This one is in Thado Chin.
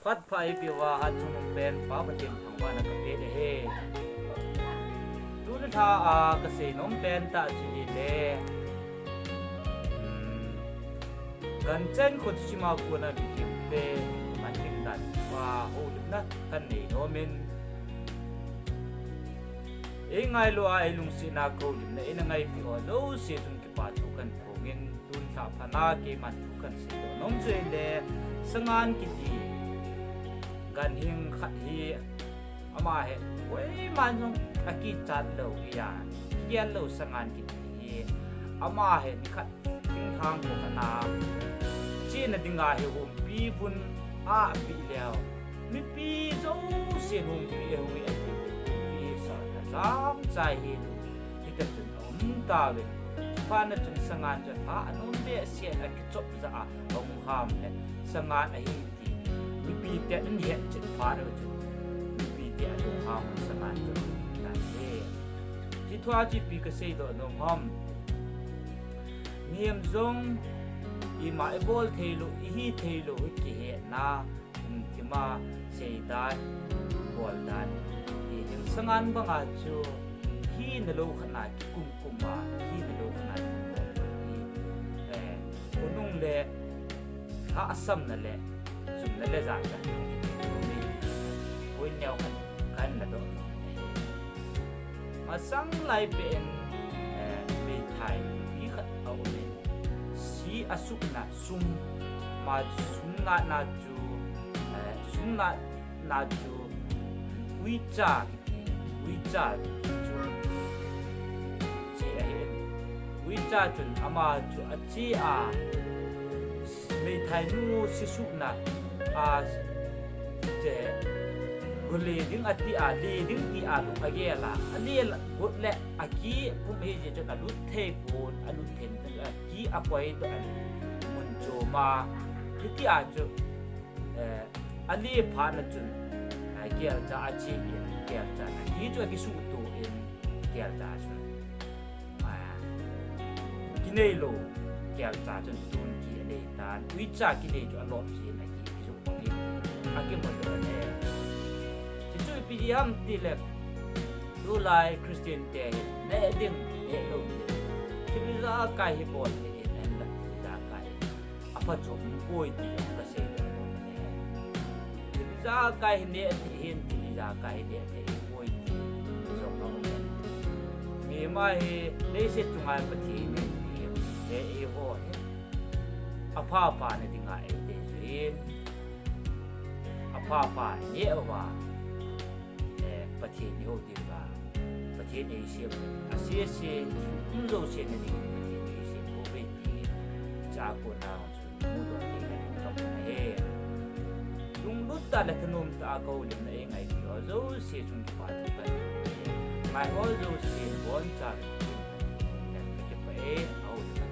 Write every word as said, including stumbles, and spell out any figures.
Phat pha eipeuva hatchungnung pen Pa Pathen thangvahna kapeh e. Tuni lha a kasei nom pen tah chu hile, hmm, ganchen kho chima kona mihemte manting dan uva houlimna kanei nomin, eingailua eilungsetna kahoulimna eina ngaipeh ho jouse chun kipa thu kahin phongin, tun lha phat a keiman thu kahin seidoh nom chu hile, Sangan kiti ganhing khat hi, ama hi koiman jong akichat lou hia, kigel lou Sangan kiti hi, ama hi nikhat thinglhang kho khat a chena dinga hi humpi vun apeh leu, mipi jousen humpi ahung e ati, humpi sa ajam chai hi, hita chun aum tauvin. Chuphat na chun Sangan chu tha anom behseh a kichop jah a ahung ham le, Sangan ahi ti mipite ahin hetchet phat u chun, mipite alunghang un Sangan chu ahi tan e. Hiche thua chu ipi kaseidoh nom ham? Mihem jong ima ibol theilou, ihi theilou hi kihetna, um, tima seidan, boldan, hiding Sangan banga chu hinalou khat na kikum kum a, hinalou khat na kikum kum hi, eh, khonung le lhahsamna le chumna le jachat, point neo khat kahin ladoh nom e. Masang lai pen, eh, meithai nupi khat aumin, si asuhna sum, ama sum natna chu, eh, sum natna chu uicha kiti, uicha chu che ahin, uicha chun ama chu ache a, meithainu si suhna a, che, go le ding ati a, le ding ti a lung agel a, ale got le aki pum hijeh chun alut thei pon, alut thei, aki akoidoh in mun chom a, hiti a chu, eh, ale phat na chun, eh, kelcha ache in, kelcha na hi chu akisuhto in, kelcha chun, ah, kineilou kelcha chun tun ki anei tan, uicha kinei chu alop jin, aki, akijoh pang in, akimudoh in e. Hichu ipi jeh ham tile, tulai Christian te hin neh ding, nehlou ding, thil ijakai hi bol thei in, ahinla thil ijakai hi aphachom umpoi ti jong kaseidoh nom e. Thil ijakai hi neh thei hin, thil ijakai hi neh thei umpoi ti jong aum e. Mihem hi leiset chunga Pathen in eipeh eiho hi apha pha na dinga eidei jin, apha pha ineh uva, eh, Pathen ihou diuva Pathen eisem, asese, um jouse na dingin Pathen eisem bouve ti, chua kona jong chu mudoh thei kahin dong ahi. Lunglut tah le thanom tah a kahoulimna eingaipi ho jouse chunga kipa thu kahin, ngai ho jouse boncha le kakipah e, ahoulimna